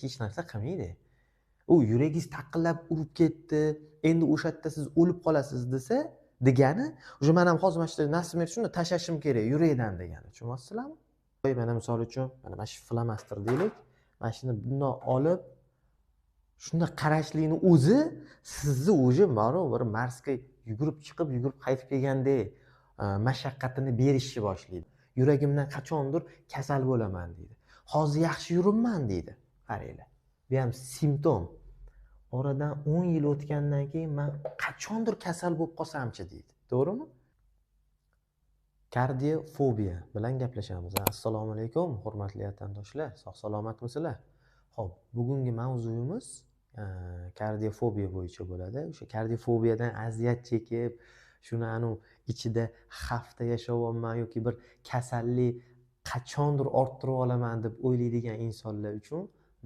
Hech narsa qilmaydi. U yuragingiz taqillab urib ketdi, endi o'sha yerda siz o'lib qolasiz desa, degani, уже men ham hozir mana shu nasmir shuni tashlashim kerak yurakdan degani. Tushunyapsizlarmi? Mana misol uchun, mana shu flomaster deylik, mana shuni bundoq olib shunda qarashlikni o'zi sizni уже ma'lum bir Marsga yugurib chiqib, yugurib qaytib kelgandek mashaqqatini berishni boshlaydi. Yuragimdan qachondir kasal bo'laman deydi. Hozir yaxshi yuribman deydi. Qaranglar. Bu ham simptom. Oradan 10 yil o'tgandan keyin men qachondir kasal bo'lib qolsamchi deydi. To'g'rimi? Kardiofobiya bilan gaplashamiz. Assalomu alaykum, hurmatli vatandoshlar, sog' salomatmisizlar? Xo'p, bugungi mavzuyimiz kardiofobiya bo'yicha bo'ladi. O'sha kardiofobiyadan aziyat chekib, shuni anu ichida xavfda yashayapman yoki bir kasallik qachondir orttirib olaman deb o'ylaydigan insonlar uchun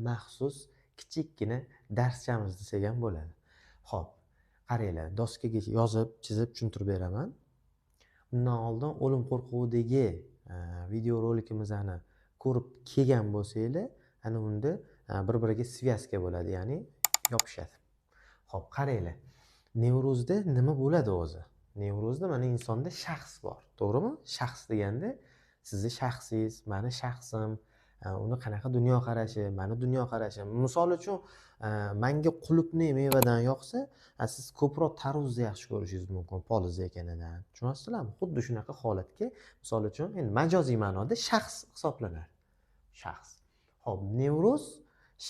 maxsus kichikgina darschamiz desak ham bo'ladi. Xo'p, qaranglar, doskaga yozib, chizib tushuntirib beraman. Bundan oldin o'lim qo'rquvidagi videorolikimizni ko'rib kelgan bo'lsanglar, ana unda bir-biriga svязка bo'ladi, ya'ni yopishadi. Xo'p, qaranglar. Nevrozda nima bo'ladi o'zi? Nevrozda mana insonda shaxs bor, to'g'rimi? Shaxs deganda sizni shaxsingiz, meni shaxsim, uni qanaqa dunyoqarashi, meni dunyoqarashim. Misol uchun, menga qulupni mevadan yoqsa, siz ko'proq tarvuzni yaxshi ko'rishingiz mumkin, poliz ekanidan. Tushunyapsizlarmi? Xuddi shunaqa holatga, misol uchun, endi majoziy ma'noda shaxs hisoblanadi. Shaxs. Xo'p, nevroz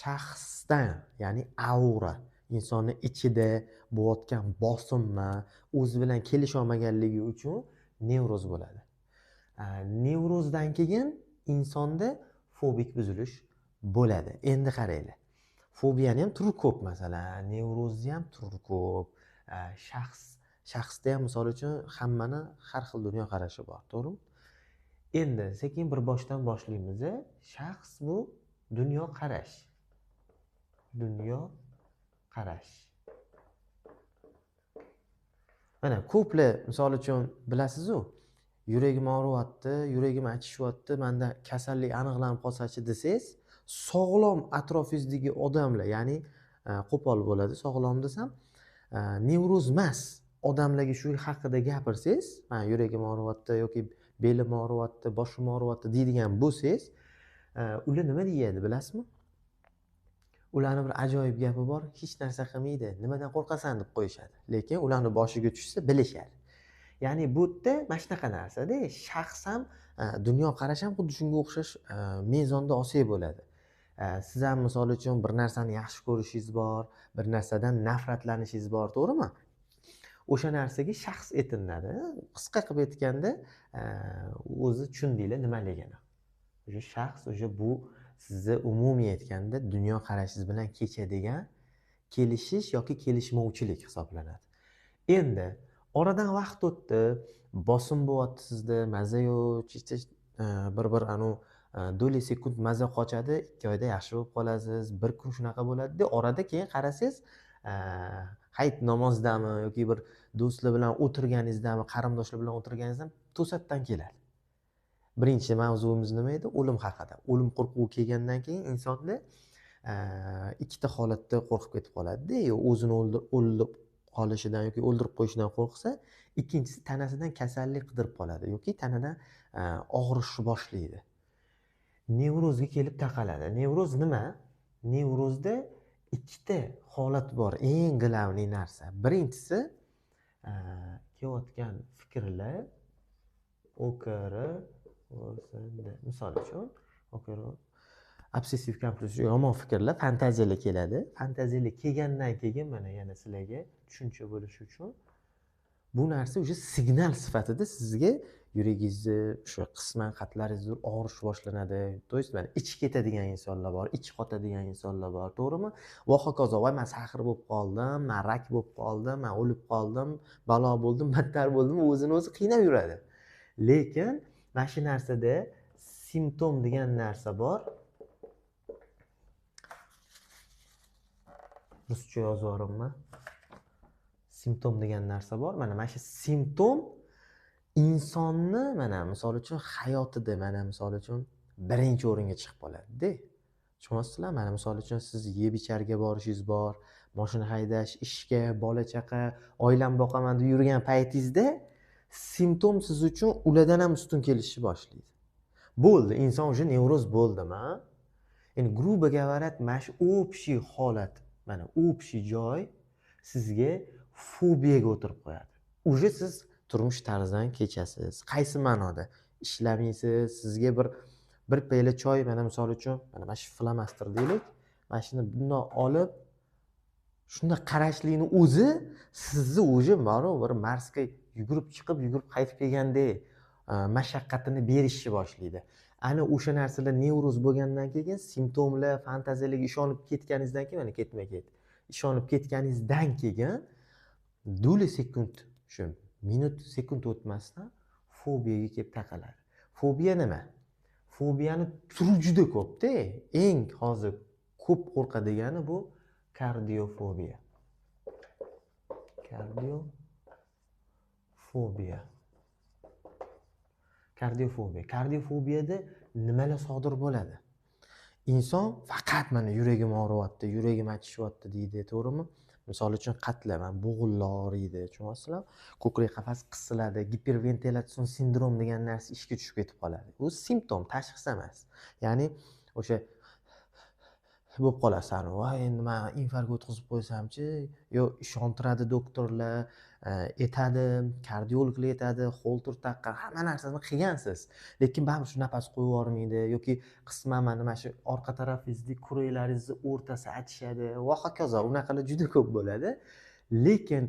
shaxsdan, ya'ni aura, insonni ichida bo'layotgan bosimmi, o'zi bilan kelisha olmaganligi uchun nevroz bo'ladi. Nevrozdan keyin insonda fobik buzilish bo'ladi. Endi qaranglar. Fobiyani ham turi ko'p, masalan, nevrozni ham turi ko'p. Shaxsda ham misol uchun hammani har xil dunyoqarashi bor, to'g'rimi? Endi sekin bir boshdan boshlaymiz. Shaxs bu dunyoqarash. Dunyoqarash. Mana ko'plar misol uchun bilasiz-u, yuragim og'riyapti, yuragim achishyapti, menda kasallik aniqlanib qolsachi desangiz, sog'lom atrofingizdagi odamlar, ya'ni qo'pol bo'ladi, sog'lom desam, nevroz emas odamlarga shu haqida gapirsangiz, mana yuragim og'riyapti yoki belim og'riyapti, boshim og'riyapti deydigan bo'lsangiz, ular nima deyadi bilasizmi? Ularning bir ajoyib gapi bor, hech narsa qilmaydi, nimadan qo'rqasan deb qo'yishadi. Lekin ularning boshiga tushsa bilishadi. Ya'ni bu yerda mana shunaqa narsada, shaxs ham, dunyoqarash ham xuddi shunga o'xshash mezonda olsak bo'ladi. Siz ham misol uchun bir narsani yaxshi ko'rishingiz bor, bir narsadan nafratlanishingiz bor, to'g'rimi? O'sha narsaga shaxs etinadi. Qisqa qilib aytganda, o'zi tushundinglar nimaligini. O'sha shaxs, o'sha bu sizni umumiy aytganda dunyoqarashingiz bilan kechadigan kelishish yoki kelishmovchilik hisoblanadi. Endi oradan vaqt o'tdi, bosim bo'lyapti sizda, maza yo'q, bir anu doli sekund maza qochadi, 2 oyda yaxshi bo'lib qolasiz, bir kun shunaqa bo'ladi-da, orada keyin qarasangiz, hayit namozdami yoki bir do'stlar bilan o'tirganingizdami, qarindoshlar bilan o'tirganingizdami to'satdan keladi. Birinchi mavzuimiz nima edi? O'lim haqida. O'lim qo'rquvi kelgandan keyin insonda ikkita holatda qo'rqib ketib qoladi-da, yo o'zini o'ldirib qolishidan yoki o'ldirib qo'yishidan qo'rqsa, ikkinchisi tanasidan kasallik qidirib qoladi yoki tanadan og'rishni boshlaydi. Nevrozga kelib taqaladi. Nevroz nima? Nevrozda ikkita holat bor, eng glavniy narsa. Birinchisi kelayotgan fikrlar OKR, OSD, misol uchun OKR, obsessiv kompulsiv yomon fikrlar, fantaziyalar keladi. Fantaziyalar kelgandan keyin mana yana sizlarga tushuncha bo'lishi uchun bu narsa o'sha signal sifatida sizga yuragingizni o'sha qisman qatlaringizni og'rish boshlanadi. To есть mana ichi ketadigan insonlar bor, ichi qotadigan insonlar bor, to'g'rimi? Va hokazo, voy men sahr bo'lib qoldim, men rak bo'lib qoldim, men o'lib qoldim, balo bo'ldim, battar bo'ldim, o'zini o'zi qiynab yuradi. Lekin mana shu narsada simptom degan narsa bor. Ruscha yozyapman. Simptom degan narsa bor. Mana shu simptom insonni mana misol uchun hayotida mana misol uchun birinchi o'ringa chiqib qoladi-da. Tushunyapsizlar? Mana misol uchun siz yeb icharga borishingiz bor, mashina haydash, ishga, bola chaqa, oilam boqaman deb yurgan paytingizda simptom siz uchun ulardan ham ustun kelishni boshlaydi. Bo'ldi, inson уже nevroz bo'ldimi? Endi грубо говоря, mana shu общий holat, mana общий joy sizga fobiyaga o'tirib qo'yadi. Уже siz turmush tarzidan kechasiz. Qaysi ma'noda? Ishlamaysiz, sizga bir piyola choy, mana misol uchun, mana shu flomaster deylik, mana shuni bundoq olib shunda qarashlikni o'zi sizni уже bir Marsga yugurib chiqib, yugurib qaytib kelgandek mashaqqatini berishni boshlaydi. Ana o'sha narsalar nevroz bo'lgandan keyin simptomlar, fantaziyalarga ishonib ketganingizdan keyin, mana ketma-ket ishonib ketganingizdan keyin duli sekund, shu minut sekund o'tmasdan fobiyaga kelib taqaladi. Fobiya nima? Fobiyani turi juda ko'p-da. Eng hozir ko'p qo'rqadigani bu kardiofobiya. Kardiofobiya. Kardiofobiya. Kardiofobiyada nimalar sodir bo'ladi? Inson faqat mana yuragim og'riyapti, yuragim achishyapti deydi, to'g'rimi? Misol uchun qatlama, bo'g'inlar og'riydi, tushunyapsizlar? Ko'krak qafas qisiladi, giperventilyatsion sindrom degan narsa ishga tushib ketib qoladi. Bu simptom, tashxis emas. Ya'ni o'sha bo'lib qolasan, voy endi men infarkt o'tkazib qo'ysamchi, yo ishontiradi doktorlar, aytadi, kardiologlar aytadi, Holter taqqan, hamma narsani qilgansiz. Lekin baribir shu nafas qo'yib yubormaydi yoki qisman mana shu orqa tarafingizni, kuraklaringizni o'rtasi achishadi va hokazo. Unaqalar juda ko'p bo'ladi. Lekin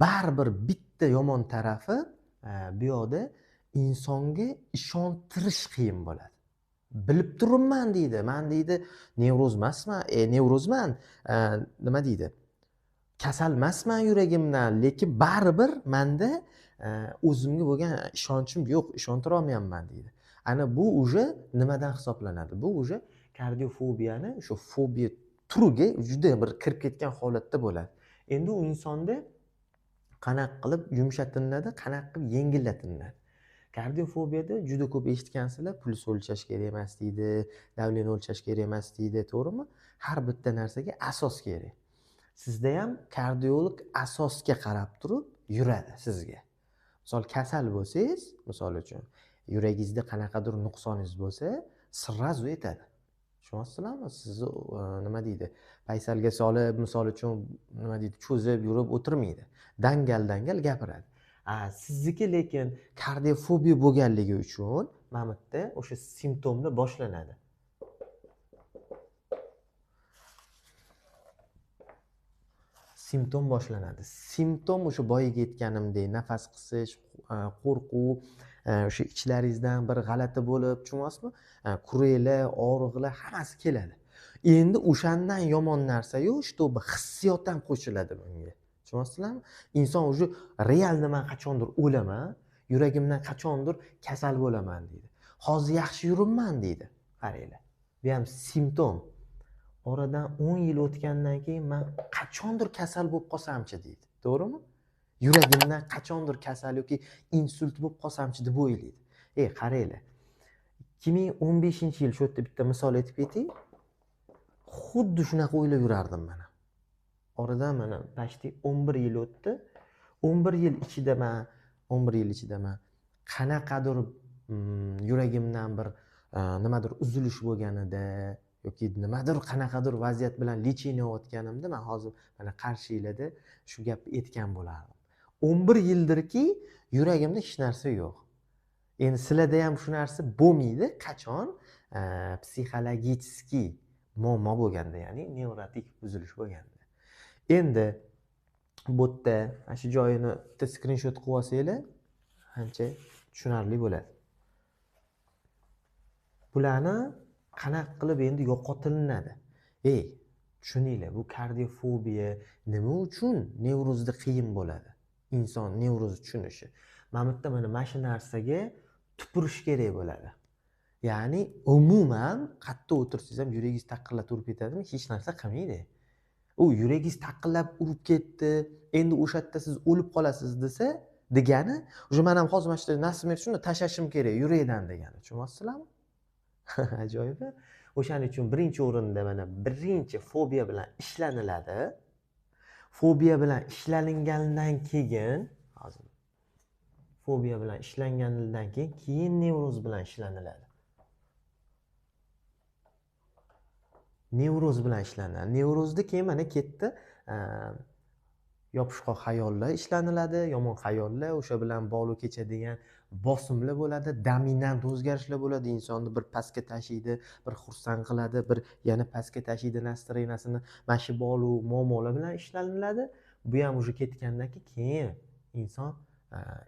baribir bitta yomon tarafi bu yoqda insonga ishontirish qiyin bo'ladi. Bilib turibman deydi, men deydi nevroz emasman, nevrozman, nima deydi? Kasal emasman yuragimdan, lekin baribir menda o'zimga bo'lgan ishonchim yo'q, ishontira olmayapman deydi. Ana bu уже nimadan hisoblanadi? Bu уже kardiofobiyani o'sha fobiya turiga juda bir kirib ketgan holatda bo'ladi. Endi u insonda qanaqa qilib yumshatilinadi, qanaqa qilib yengillatiladi? Kardiofobiyada juda ko'p eshitgansizlar, puls o'lchash kerak emas deydi, davleniya o'lchash kerak emas deydi, to'g'rimi? Har bitta narsaga asos kerak. Sizda ham kardiolog asosga qarab turib yuradi sizga. Misol kasal bo'lsangiz, misol uchun yuragingizda qanaqadir nuqsoningiz bo'lsa, srazu aytadi. Tushunyapsizlarmi? Sizni nima deydi? Paysalga solib, misol uchun nima deydi, cho'zib yurib o'tirmaydi. Dangal-dangal gapiradi. Sizniki lekin kardiofobiya bo'lganligi uchun mana bu yerda o'sha simptomlar boshlanadi. Simptom boshlanadi. Simptom o'sha boyaga aytganimdek nafas qisish, qo'rquv, o'sha ichlaringizdan bir g'alati bo'lib, tushunyapsizmi? Kuraklar, og'riqlar hammasi keladi. Endi o'shandan yomon narsa yo'q, чтобы hissiyot ham qo'shiladi bunga. Tushunyapsizlarmi? Inson уже real nima qachondir o'laman, yuragimdan qachondir kasal bo'laman deydi. Hozir yaxshi yuribman deydi. Qaranglar. Bu ham simptom. Oradan 10 yil o'tgandan keyin men qachondir kasal bo'lib qolsamchi deydi. To'g'rimi? Yuragimdan qachondir kasal yoki insult bo'lib qolsamchi deb o'ylaydi. Qaranglar. 2015-yil shu yerda bitta misol aytib ketay. Xuddi shunaqa o'ylab yurardim mana. Oradan mana почти 11 yil o'tdi. 11 yil ichida men 11 yil ichida men qanaqadir yuragimdan bir nimadir uzilish bo'lganida yoki nimadir qanaqadir vaziyat bilan lecheniya olayotganimda men hozir mana qarshiylarda shu gapni aytgan bo'lardim. 11 yildirki yuragimda hech narsa yo'q. Endi sizlarda ham shu narsa bo'lmaydi, qachon psixologik muammo bo'lganda, ya'ni nevrotik buzilish bo'lganda. Endi bu yerda mana shu joyini bitta skrinshot qilib olsanglar, ancha tushunarli bo'ladi. Bularni qanaqa qilib endi yo'qotilinadi? Tushuninglar, bu kardiofobiya nima uchun nevrozda qiyin bo'ladi? Inson nevrozni tushunishi. Mana bu yerda mana shu narsaga tupurish kerak bo'ladi. Ya'ni umuman qayerda o'tirsangiz ham yuragingiz taqillab urib ketadimi? Hech narsa qilmaydi. U yuragingiz taqillab urib ketdi, endi o'sha yerda siz o'lib qolasiz desa, degani, o'sha men ham hozir mana shu yerda nasib etsa shuni tashlashim kerak yurakdan degani. Tushunyapsizlarmi? Ajoyib. O'shaning uchun birinchi o'rinda mana birinchi fobiya bilan ishlaniladi. Fobiya bilan ishlangandan keyin, hozir fobiya bilan ishlangandan keyin nevroz bilan ishlaniladi. Nevroz bilan ishlanadi. Nevrozda keyin mana ketdi, yopishqoq xayollar ishlaniladi, yomon xayollar, o'sha bilan bog'liq kechadigan bosimlar bo'ladi, dominant o'zgarishlar bo'ladi, insonni bir pastga tashiydi, bir xursand qiladi, bir yana pastga tashiydi настроениесini. Mana shu bog'liq muammolar bilan ishlaniladi. Bu ham уже ketgandan keyin inson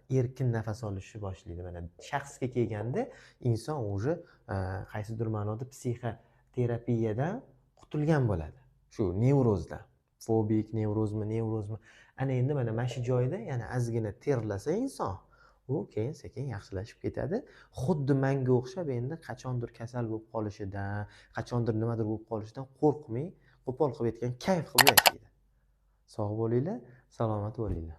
erkin nafas olishni boshlaydi. Mana shaxsga kelganda inson уже qaysidir ma'noda psixoterapiyadan qutulgan bo'ladi. Shu nevrozdan. Fobik nevrozmi, nevrozmi? Ana endi mana shu joyda yana ozgina terlasa inson, u keyin sekin yaxshilashib ketadi. Xuddi menga o'xshab endi qachondir kasal bo'lib qolishidan, qachondir nimadir bo'lib qolishidan qo'rqmay, qo'pol qilib aytgan kayf qilib yashaydi. Sog' bo'linglar, salomat bo'linglar.